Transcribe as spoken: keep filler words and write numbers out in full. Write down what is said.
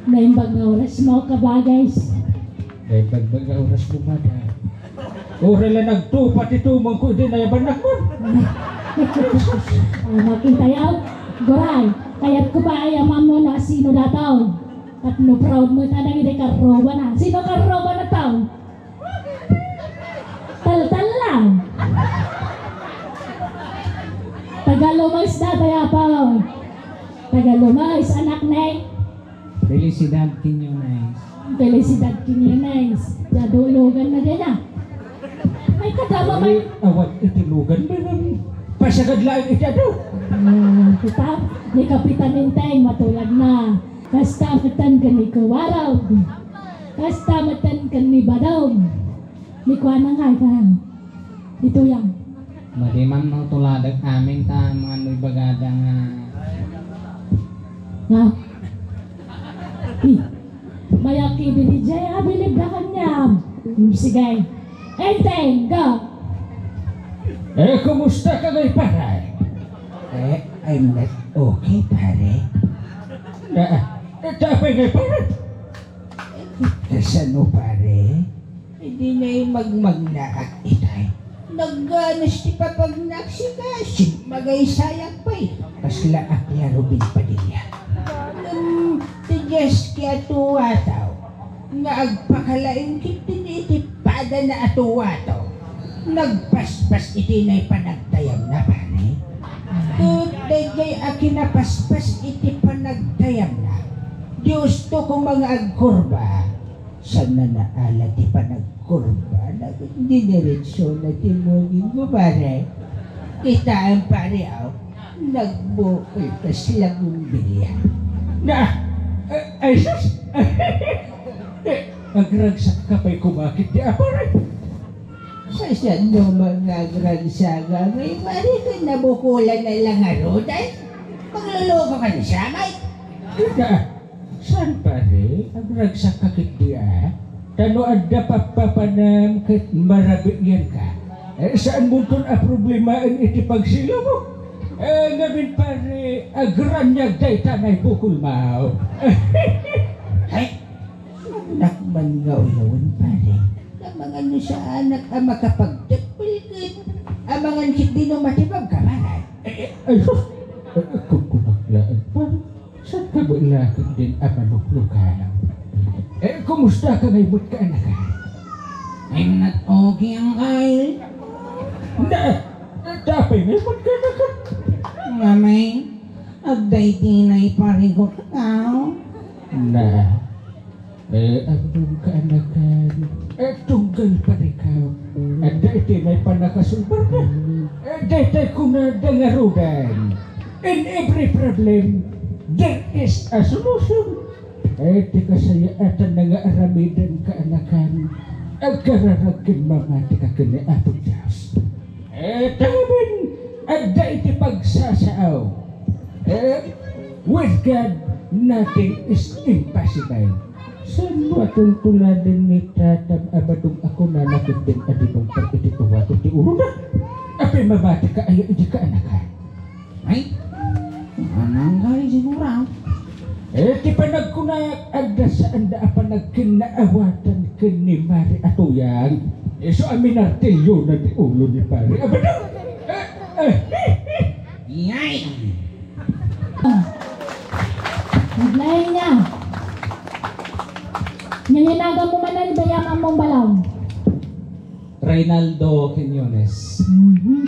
Naimbag nga oras mo, kabagis. Naimbag nga oras mo, madam. Uray la nagtupa ti tumong ko, idi nayabannak mo. Ah, makitayaw. Guray, kayat ko pa ay amam mo na sino dataw. At no proud mo ta dagiti karrobana. Sino karrobana taw? Taltal lang. Taga Lumais dataw, apo. Taga Lumais, anak ni Felicidad Quiñones. Felicidad Quiñones. Diay adu luganna diay. Ay, kadama man. Ay, awan iti lugan, madam. Pasagad laeng iti adu. Ah, kita, ni Kapitan Enteng, matulagna. Kasta metten ken ni Kuwarog. Kasta metten ken ni Badong. Ni kuana nga ita. Ditoy a. Madi man no tuladek amin ta mangano ibagada nga. Nga. Ni. Mayakib iti jay abilib da kaniam. Hmm, sige. Enteng, go. Eh, kumusta ka ngay, pare? Eh, I'm not okay, pare. Ah, eh, tapay ngay, pare? Kasano, pare? Idi naimagmagnaak itay. Nagganas ti papagnak sika, simmagaysayak pay. Kasla ak la Robin Padilla. Ngem ti Dios ti atuataw, nga agpakalaing ketdi iti padana a tuataw. Nagpaspas iti naipanagtayamna, pare. Ket daydiay a kinapaspas iti panagtayamna, Dios to koma nga agkurba. Saan na naala ti panagkurbana ket diniretsona ti mungingko, pare. Kitaem, pare, aw, nagbukol kasla gumbilia. Na, ay, ay, sus! Eh, agragsakka pay koma ketdi a, pare. Kasano man nga agragsaka, ngay, pare, ket nabukolan na la ngarud, ay? Magluluko ka ni siya, ngay? Ika, Saan, pare? Agragsakka ketdi a? Ta no adda pappapanam ket marabiianka, eh, saanmonton a problemaen iti pagsilaw mo. Eh, ngamin, pare, agraniag dayta nga ibukolmo. Hay, annak man nga uyawen, pare. Amangan no saanak a makapagtepel ket amangan ketdi no matibagka, pare. Eh, eh, ay, sus! Eh, eh, kunkunak laeng, pare. Saan ka met la ketdin a maluklukan? Eh, kumusta ka ngay met kaanakan? I'm not okay, Uncle. Na, tapay ngay met kaanakan? Ngamin, adda iti naiparigot ka. Na, eh, ammom kaanakan. Eh, tunggal parikam. Adda iti naipannakasulbarna. Eh, daytay kunada ngaruden. In every problem, there is a solution. Eh, ti kasayaatanna nga aramiden kaanakan, agkararag ken mamati ka ken ni Apo Dios. Eh, ta ngamin, adda iti pagsasao. Eh, with God, nothing is impossible. Saan mo a tultuladen ni Tatam a Badong a kunana ketdin a di mangpar iti tuwato ti ulona? Apay mamati ka aya idi kaanakan? Ay, mananggay siguro. Eh, ti panagkunak, adda saanda a panagkinnaawatan ken ni Mari a Tuyang. Isu a minartilyo na ti ulo ni Pari. Abada! Eh, eh, eh, eh. Yay! Naglaing niya. Nanginaga mo man ang dayang among balaw. Reynaldo Quiñones. Mhm.